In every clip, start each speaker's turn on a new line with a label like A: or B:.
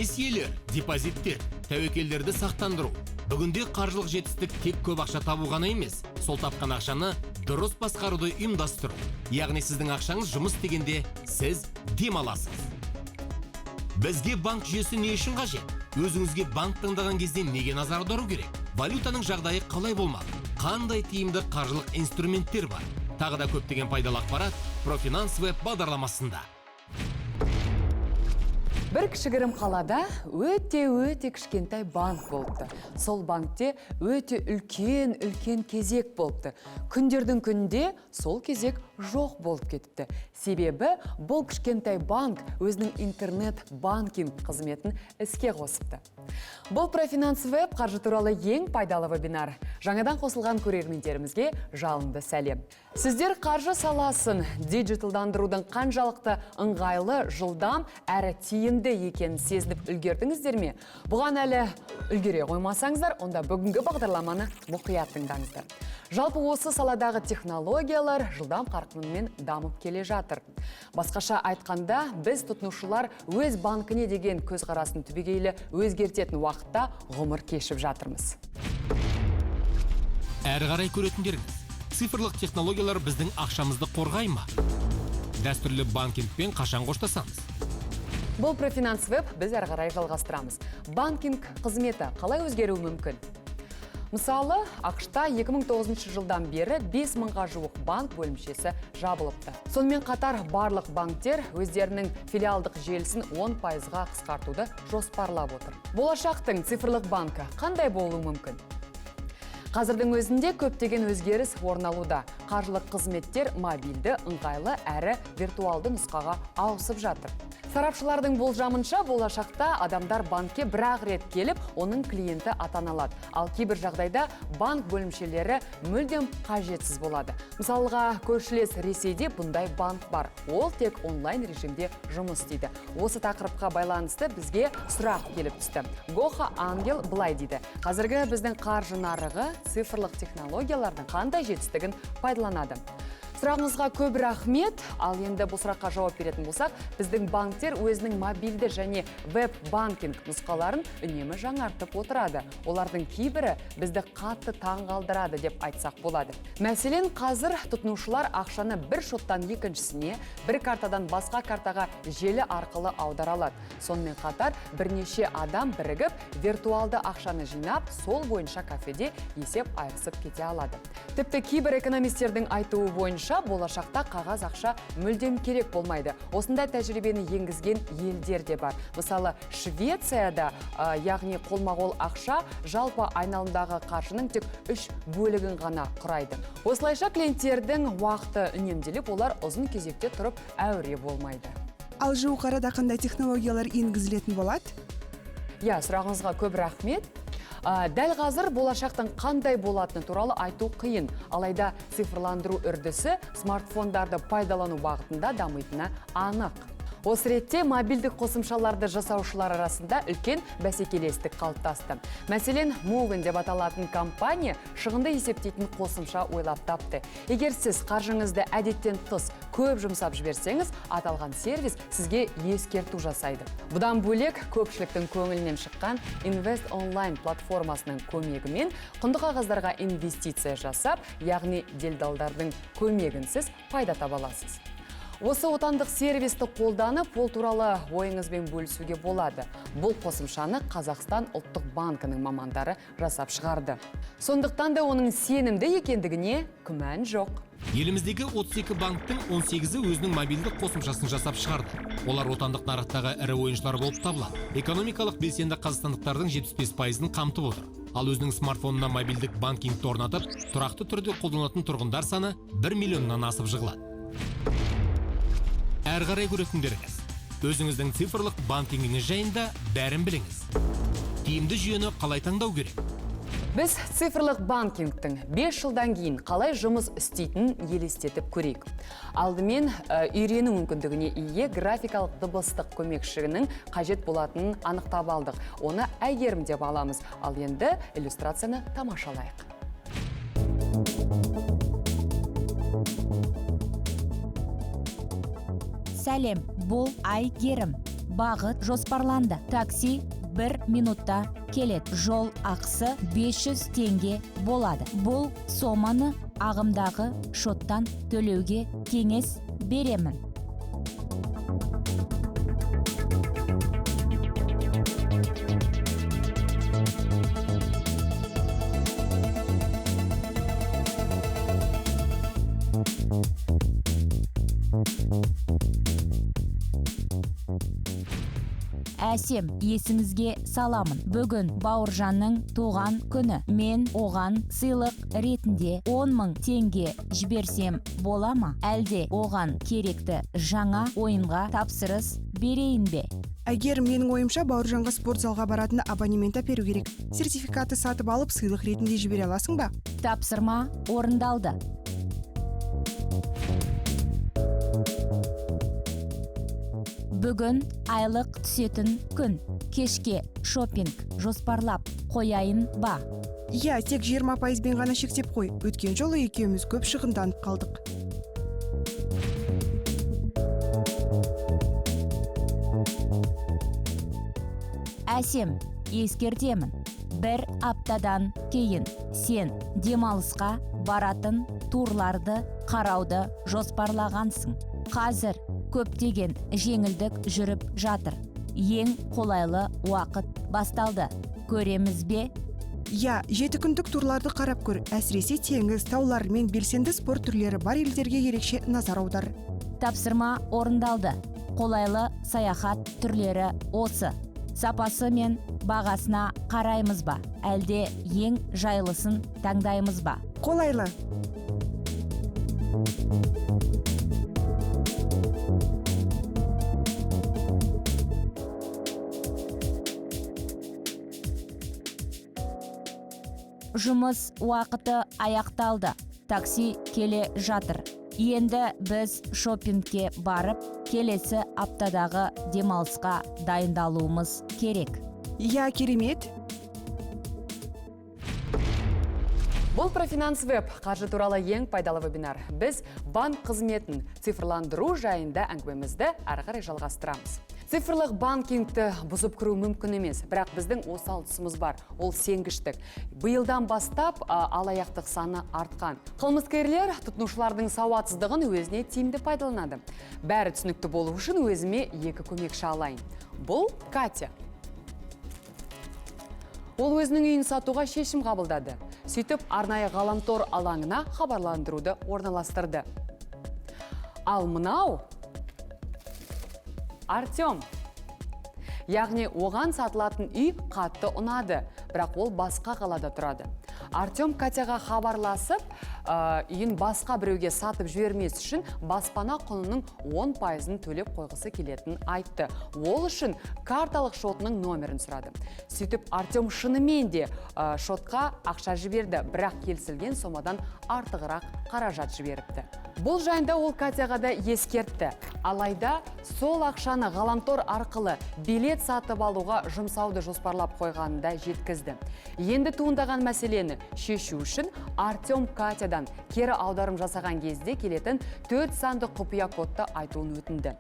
A: Несиелер, депозиттер, тәуекелдерді сақтандыру. Бүгінде қаржылық жетістік тек көп ақша табу ғана емес, сол тапқан ақшаны дұрыс басқаруды ұйымдастыру. Яғни сіздің ақшаңыз жұмыс істегенде сіз демаласыз. Бізге банк жүйесі не үшін қажет? Өзіңізге банк таңдаған кезде неге назар аудару керек? Валютаның жағдайы қалай болмақ? Қандай тиімді қаржылық инструменттер бар? Тағы да көптеген пайдалы ақпарат Профинанс веб бағдарламасында.
B: Бір кішігірім қалада өте-өте кішкентай банк болыпты. Сол банкте өте үлкен-үлкен кезек болыпты. Күндердің күнінде сол кезек жоқ болып кетіпті. Себебі бұл кішкентай банк өзінің интернет-банкинг қызметін іске қосыпты. Бұл Профинанс веб қаржы туралы ең пайдалы вебинар. Жаңадан қосылған көрермендерімізге жалынды сәлем. Сіздер қаржы саласын диджиталдандырудың қаншалықты ыңғайлы, жылдам әрі тиімді екенін сезініп үлгердіңіздер ме? Бұған әлі үлгере қоймасаңыздар, онда бүгінгі бағдарламаны мұқият тыңдаңыздар. Жалпы осы саладағы технологиялар жылдам қарқынмен дамып келе жатыр. Басқаша айтқанда, біз тұтынушылар өз банкіне деген көзқарасын түбегейлі өзгертетін уақытта ғұмыр кешіп жатырмыз.
A: Әрі қарай көретіндеріңіз, цифрлық технологиялар біздің ақшамызды қорғай ма? Дәстүрлі банкингпен қашан қоштасамыз?
B: Бұл Профинанс веб, біз әрі қарай жалғастырамыз. Банкинг қызметі қалай өзгеруі мүмкін? Мысалы, АҚШ-та 2009 жылдан бері 5 мыңға жуық банк бөлімшесі жабылыпты. Сонымен қатар барлық банктер өздерінің филиалдық желісін 10%-ға қысқартуды жоспарлап отыр. Болашақтың цифрлық банкі қандай болуы мүмкін? Қазірдің өзінде көптеген өзгеріс орын алуда. Қаржылық қызметтер мобильді, ыңғайлы әрі виртуалды нұсқаға ауысып жатыр. Сарапшылардың болжамынша, болашақта адамдар банкке бір-ақ рет келіп, оның клиенті атаналады. Ал кейбір жағдайда банк бөлімшелері мүлдем қажетсіз болады. Мысалға, көршілес Ресейде бұндай банк бар. Ол тек онлайн режимде жұмыс істейді. Осы тақырыпқа байланысты бізге сұрақ келіп түсті. Гоха Ангел былай дейді. Қазіргі біздің қаржы нарығы цифрлық технологиялардың қандай жетістігін пайдаланады? Сұрағыңызға көп рахмет. Ал енді бұл сұраққа жауап беретін болсақ, біздің банктер өзінің мобильді және веб-банкинг нұсқаларын үнемі жаңартып отырады. Олардың кейбірі бізді қатты таңғалдырады деп айтсақ болады. Мәселен, қазір тұтынушылар ақшаны бір шоттан екіншісіне, бір картадан басқа картаға желі арқылы аудара алады. Сонымен қатар бірнеше адам бірігіп, виртуалды ақшаны жинап, сол бойынша кафеде есеп айырысып кете алады. Тіпті кейбір экономистердің айтуы бойынша, болашақта қағаз ақша мүлдем керек болмайды. Осындай тәжірибені енгізген елдер де бар. Мысалы, Швецияда, яғни қолма-қол ақша жалпы айналымдағы қаржының тек 3 бөлігін ғана құрайды. Осылайша клиенттердің уақыты үнемделіп, олар ұзын кезекте тұрып әуре болмайды.
C: Ал жуық арада қандай технологиялар енгізілетін болады?
B: Иә, сұрағыңызға көп рахмет. Дәл қазір болашақтың қандай болатыны туралы айту қиын. Алайда цифрландыру үрдісі смартфондарды пайдалану бағытында дамитыны анық. Осы ретте мобильдік қосымшаларды жасаушылар арасында үлкен бәсекелестік қалыптасты. Мәселен, Moven деп аталатын компания шығынды есептейтін қосымша ойлап тапты. Егер сіз қаржыңызды әдеттен тыс көп жұмсап жіберсеңіз, аталған сервис сізге ескерту жасайды. Бұдан бөлек, көпшіліктің көңілінен шыққан Invest Online платформасының көмегімен құнды қағаздарға инвестиция жасап, яғни делдалдардың көмегінсіз пайда таба аласыз. Осы отандық сервисті қолданып, ол туралы ойыңызбен бөлісуге болады. Бұл қосымшаны Қазақстан ұлттық банкінің мамандары жасап шығарды. Сондықтан да оның сенімді екендігіне күмән жоқ.
A: Еліміздегі 32 банктің 18-і өзінің мобильді қосымшасын жасап шығарды. Олар отандық нарықтағы ірі ойыншылар болып табылады. Экономикалық белсенді қазақстандықтардың 75%-ын қамтып отыр. Ал өзінің смартфонына мобильдік банкингті орнатып, тұрақты түрде қолданатын тұрғындар саны 1 миллионнан асып жығылады. Әрі қарай көретіндеріңіз, өзіңіздің цифрлық банкингіңіз жайында бәрін біліңіз. Тиімді жүйені қалай таңдау керек?
B: Біз цифрлық банкингтің 5 жылдан кейін қалай жұмыс істейтінін елестетіп көрейік. Алдымен үйрену мүмкіндігіне ие графикалық дыбыстық көмекшінің қажет болатынын анықтап алдық. Оны Әйгерім деп аламыз. Ал енді иллюстрацияны тамашалайық.
D: Сәлем, бұл Әйгерім. Бағыт жоспарланды. Такси 1 минутта келеді. Жол ақысы 500 теңге болады. Бұл соманы ағымдағы шоттан төлеуге кеңес беремін. Әсем, есіңізге саламын, бүгін Бауыржанның туған күні. Мен оған сыйлық ретінде 10 мың теңге жіберсем бола ма, әлде оған керекті жаңа ойынға тапсырыс берейін бе?
C: Әйгерім, менің ойымша, Бауыржанға спорт залға баратын абонемент әперу керек. Сертификатты сатып алып, сыйлық ретінде жібере аласың ба?
D: Тапсырма орындалды. Бүгін айлық түсетін күн. Кешке шопинг жоспарлап қояйын ба?
C: Иә, тек 20%-бен ғана шектеп қой. Өткен жолы екеуміз көп шығынданып қалдық.
D: Әсем, ескертемін, бір аптадан кейін сен демалысқа баратын турларды қарауды жоспарлағансың. Қазір көптеген жеңілдік жүріп жатыр. Ең қолайлы уақыт басталды. Көреміз бе?
C: Иә, 7 күндік турларды қарап көр. Әсіресе теңіз, таулар мен белсенді спорт түрлері бар елдерге ерекше назар аудар.
D: Тапсырма орындалды. Қолайлы саяхат түрлері осы. Сапасы мен бағасына қараймыз ба, әлде ең жайлысын таңдаймыз ба?
C: Қолайлы.
D: Жұмыс уақыты аяқталды. Такси келе жатыр. Енді біз шопингке барып, келесі аптадағы демалысқа дайындалуымыз керек.
C: Иә, керемет.
B: Бұл Профинанс Веб, қаржы туралы ең пайдалы вебинар. Біз банк қызметін цифрландыру жайында әңгімемізді әрі қарай жалғастырамыз. Цифрлық банкингті бұзып кіру мүмкін емес, бірақ біздің осал тұсымыз бар, ол сенгіштік. Биылдан бастап алаяқтық саны артқан. Қылмыскерлер тұтынушылардың сауатсыздығын өзіне тиімді пайдаланады. Бәрі түсінікті болу үшін өзіме екі көмекші алайын. Бұл Катя. Ол өзінің үйін сатуға шешім қабылдады. Сөйтіп, арнайы ғаламтор алаңына хабарландыруды орналастырды. Ал мынау Артем. Яғни оған сатылатын үй қатты ұнады, бірақ ол басқа қалада тұрады. Артем Катяға хабарласып, үйін басқа біреуге сатып жібермес үшін баспана құнының 10 пайызын төлеп қойғысы келетінін айтты. Ол үшін карталық шотының номерін сұрады. Сөйтіп, Артем шынымен де шотқа ақша жіберді, бірақ келісілген сомадан артығырақ қаражат жіберіпті. Бұл жайында ол Катяға да ескертті. Алайда сол ақшаны ғаламтор арқылы билет сатып алуға жұмсауды жоспарлап қойғанын да жеткізді. Енді туындаған мәселені шешу үшін Артем Катядан кері аударым жасаған кезде келетін төрт санды құпия кодты айтуын өтінді.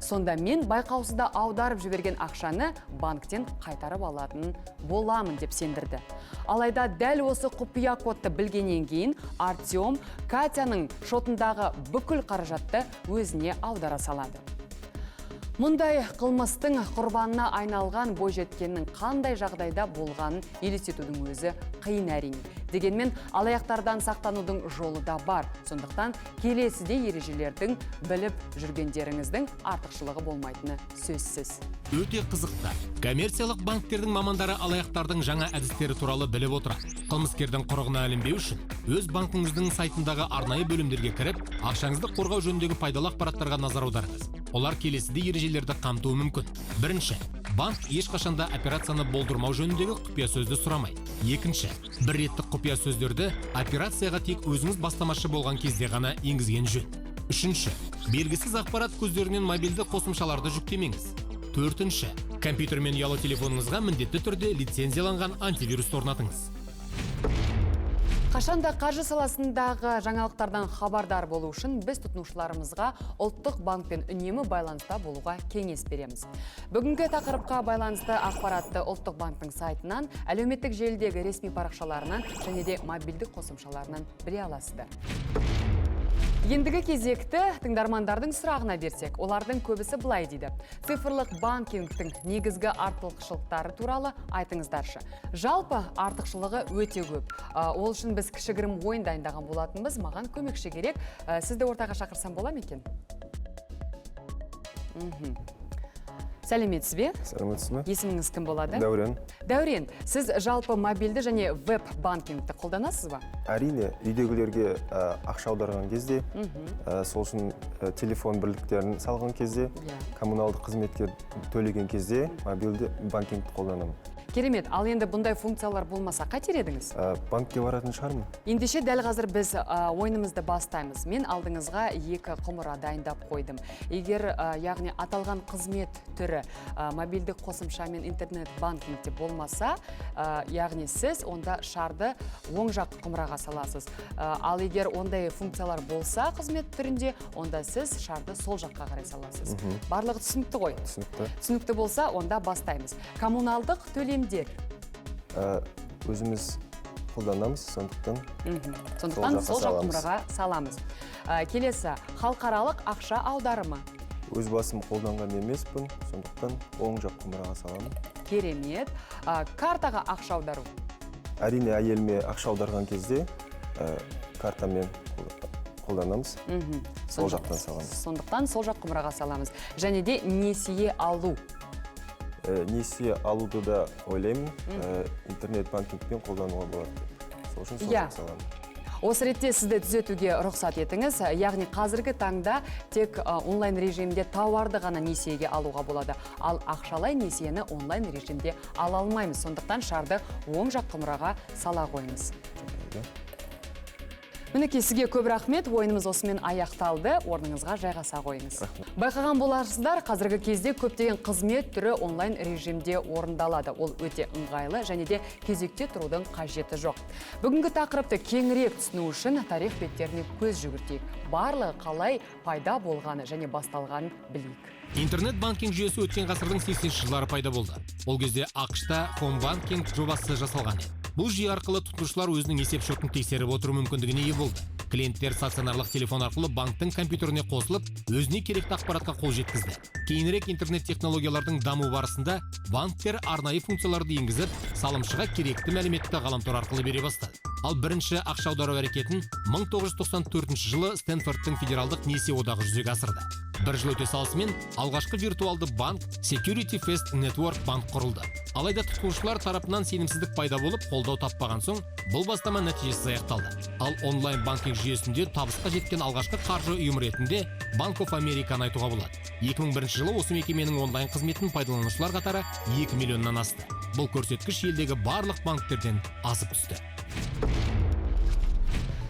B: Сонда мен байқаусызда аударып жіберген ақшаны банктен қайтарып алатын боламын деп сендірді. Алайда дәл осы құпия кодты білгеннен кейін Артем Катяның шотындағы бүкіл қаражатты өзіне аудара салады. Мұндай қылмыстың құрбанына айналған бойжеткеннің қандай жағдайда болғанын елестетудің өзі қиын, әрине. Дегенмен алаяқтардан сақтанудың жолы да бар. Сондықтан келесіде ережелердің біліп жүргендеріңіздің артықшылығы болмайтыны сөзсіз.
A: Өте қызықты. Коммерциялық банктердің мамандары алаяқтардың жаңа әдістері туралы біліп отырады. Қылмыскердің құрығына ілінбеу үшін өз банкіңіздің сайтындағы арнайы бөлімдерге кіріп, ақшаңызды қорғау жөніндегі пайдалы ақпараттарға назар аударыңыз. Олар келесідей ережелерді қамтуы мүмкін. Бірінші, банк ешқашанда операцияны болдырмау жөніндегі құпия сөзді сұрамайды. Екінші, бір реттік құпия сөздерді операцияға тек өзіңіз бастамашы болған кезде ғана енгізген жөн. Үшінші, белгісіз ақпарат көздерінен мобильді қосымшаларды жүктемеңіз. Төртінші, компьютер мен ұялы телефоныңызға міндетті түрде лицензияланған антивирусты орнатыңыз.
B: Қашанда қаржы саласындағы жаңалықтардан хабардар болу үшін біз тұтынушыларымызға Ұлттық банкпен үнемі байланыста болуға кеңес береміз. Бүгінгі тақырыпқа байланысты ақпаратты Ұлттық банктің сайтынан, әлеуметтік желідегі ресми парақшаларынан және де мобильдік қосымшаларынан біле аласыздар. Ендігі кезекті тыңдармандардың сұрағына берсек, олардың көбісі былай дейді: «Цифрлық банкингтің негізгі артықшылықтары туралы айтыңыздаршы». Жалпы, артықшылығы өте көп. Ол үшін біз кішігірім ойын дайындаған болатынбыз. Маған көмекші керек. Сізді ортаға шақырсам бола ма екен? Сәлеметсіз бе?
E: Сәлеметсіз бе?
B: Есіміңіз кім болады?
E: Дәурен.
B: Дәурен, сіз жалпы мобильді және веб банкингті қолданасыз ба?
E: Әрине, үйдегілерге ақша аударған кезде, сол үшін телефон бірліктерін салған кезде, коммуналдық қызметке төлеген кезде мобильді банкингті қолданамын.
B: Керемет. Ал енді бұндай функциялар болмаса, қайтер едіңіз?
E: Банкке баратын шығармын.
B: Ендеше, дәл қазір біз ойынымызды бастаймыз. Мен алдыңызға екі құмыра дайындап қойдым. Егер яғни аталған қызмет түрі мобильдік қосымша мен интернет банкингте болмаса, яғни сіз онда шарды оң жақ құмыраға саласыз. Ал егер ондай функциялар болса қызмет түрінде, онда сіз шарды сол жаққа қарай саласыз. Барлығы түсінікті ғой?
E: Түсінікті.
B: Түсінікті болса, онда бастаймыз. Коммуналдық төлемдер.
E: Өзіміз қолданамыз, сондықтан
B: Сондықтан
E: жаққа
B: сол жақ
E: саламыз.
B: құмыраға саламыз. Келесі халықаралық ақша аударымы.
E: Өз басым қолданған емеспін, сондықтан оң жақ құмыраға саламын.
B: Керемет. Картаға ақша аудару.
E: Әрине, әйеліме ақша аударған кезде картамен қолданамыз. Сол жақтан саламыз.
B: Сондықтан сол жақ құмыраға саламыз. Және де несие алу.
E: Несие алуды да ойлаймын, интернет банкингпен қолдануға болады деп. Сол үшін сол жаққа саламын.
B: Осы ретте сізді түзетуге рұқсат етіңіз. Яғни қазіргі таңда тек онлайн режимде тауарды ғана несиеге алуға болады. Ал ақшалай несиені онлайн режимде ала алмаймыз. Сондықтан шарды оң жақ құмыраға сала қойыңыз. Мінекей, сізге көп рахмет. Ойынымыз осымен аяқталды. Орныңызға жайғаса қойыңыз. Байқаған боларсыздар, қазіргі кезде көптеген қызмет түрі онлайн режимде орындалады. Ол өте ыңғайлы және де кезекте тұрудың қажеті жоқ. Бүгінгі тақырыпты кеңірек түсіну үшін тарих беттеріне көз жүгіртейік. Барлығы қалай пайда болғаны және басталғанын білейік.
A: Интернет банкинг жүйесі өткен ғасырдың 80 жылдары пайда болды. Ол кезде АҚШ-та Home Banking жобасы жасалған еді. Бұл жүйе арқылы тұтынушылар өзінің есеп шотын тексеріп отыру мүмкіндігіне ие болды. Клиенттер стационарлық телефон арқылы банктың компьютеріне қосылып, өзіне керекті ақпаратқа қол жеткізді. Кейінірек интернет технологиялардың даму барысында банктер арнайы функцияларды енгізіп, салымшыға керекті мәліметті ғаламтор арқылы бере бастады. Ал бірінші ақша аудару әрекетін 1994 жылы Стэнфордтың федералдық несие одағы жүзеге асырды. Бір жыл өте салысымен алғашқы виртуалды банк Security First Network банк құрылды. Алайда тұтынушылар тарапынан сенімсіздік пайда болып, қолдау таппаған соң, бұл бастама нәтижесіз аяқталды. Ал онлайн банкинг жүйесінде табысқа жеткен алғашқы қаржы ұйымы ретінде Bank of America-ны айтуға болады. 2001 жылы осы мекеменің онлайн қызметін пайдаланушылар қатары 2 миллионнан асты. Бұл көрсеткіш елдегі барлық банктерден асып түсті.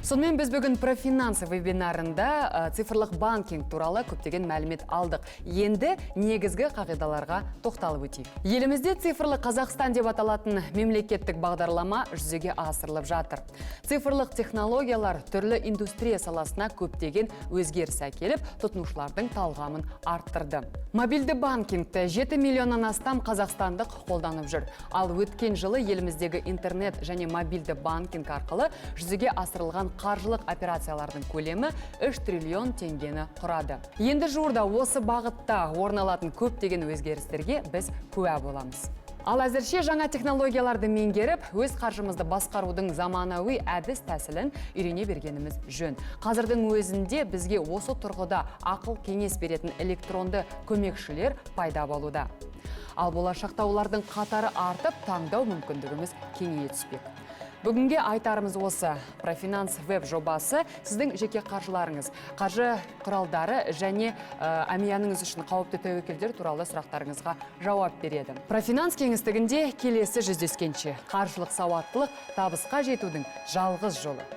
B: Сонымен, біз бүгін Профинансы вебинарында цифрлық банкинг туралы көптеген мәлімет алдық. Енді негізгі қағидаларға тоқталып өтейік. Елімізде «Цифрлы Қазақстан» деп аталатын мемлекеттік бағдарлама жүзеге асырылып жатыр. Цифрлық технологиялар түрлі индустрия саласына көптеген өзгеріс әкеліп, тұтынушылардың талғамын арттырды. Мобильді банкингті 7 миллионнан астам қазақстандық қолданып жүр. Ал өткен жылы еліміздегі интернет және мобильді банкинг арқылы жүзеге асырылған қаржылық операциялардың көлемі 3 триллион теңгені құрады. Енді жуырда осы бағытта орын алатын көптеген өзгерістерге біз куә боламыз. Ал әзірше жаңа технологияларды меңгеріп, өз қаржымызды басқарудың заманауи әдіс тәсілін үйрене бергеніміз жөн. Қазірдің өзінде бізге осы тұрғыда ақыл кеңес беретін электронды көмекшілер пайда болуда. Ал болашақта олардың қатары артып, таңдау мүмкіндігіміз кеңейе түспек. Бүгінге айтарымыз осы. Профинанс веб жобасы сіздің жеке қаржыларыңыз, қаржы құралдары және әмияныңыз үшін қауіпті тәуекелдер туралы сұрақтарыңызға жауап береді. Профинанс кеңістігінде келесі жүздескенше, қаржылық сауаттылық – табысқа жетудің жалғыз жолы.